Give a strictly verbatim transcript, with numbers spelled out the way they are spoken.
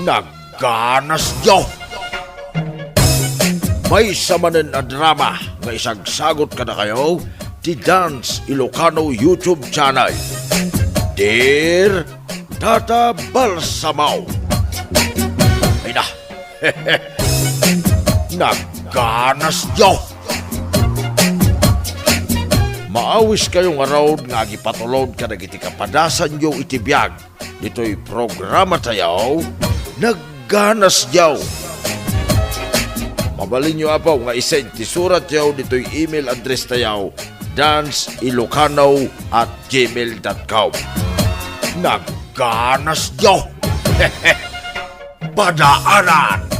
Nagganas diaw! Maysa manen a drama nga isagsagut kadakayo ti Dance Ilocano YouTube channel. Dear Tata Balsamo. Ay na. Nagganas diaw! Maawis kayo ngarud nga agipatulod kadagiti kapadasanyo iti biag ditoy programa tayo, Nagganas Diaw. Mabalinyo, apo, nga isend ti suratyo ditoy email address tayo, dance ilocano at gmail dot com. Nagganas Diaw. Padaanan.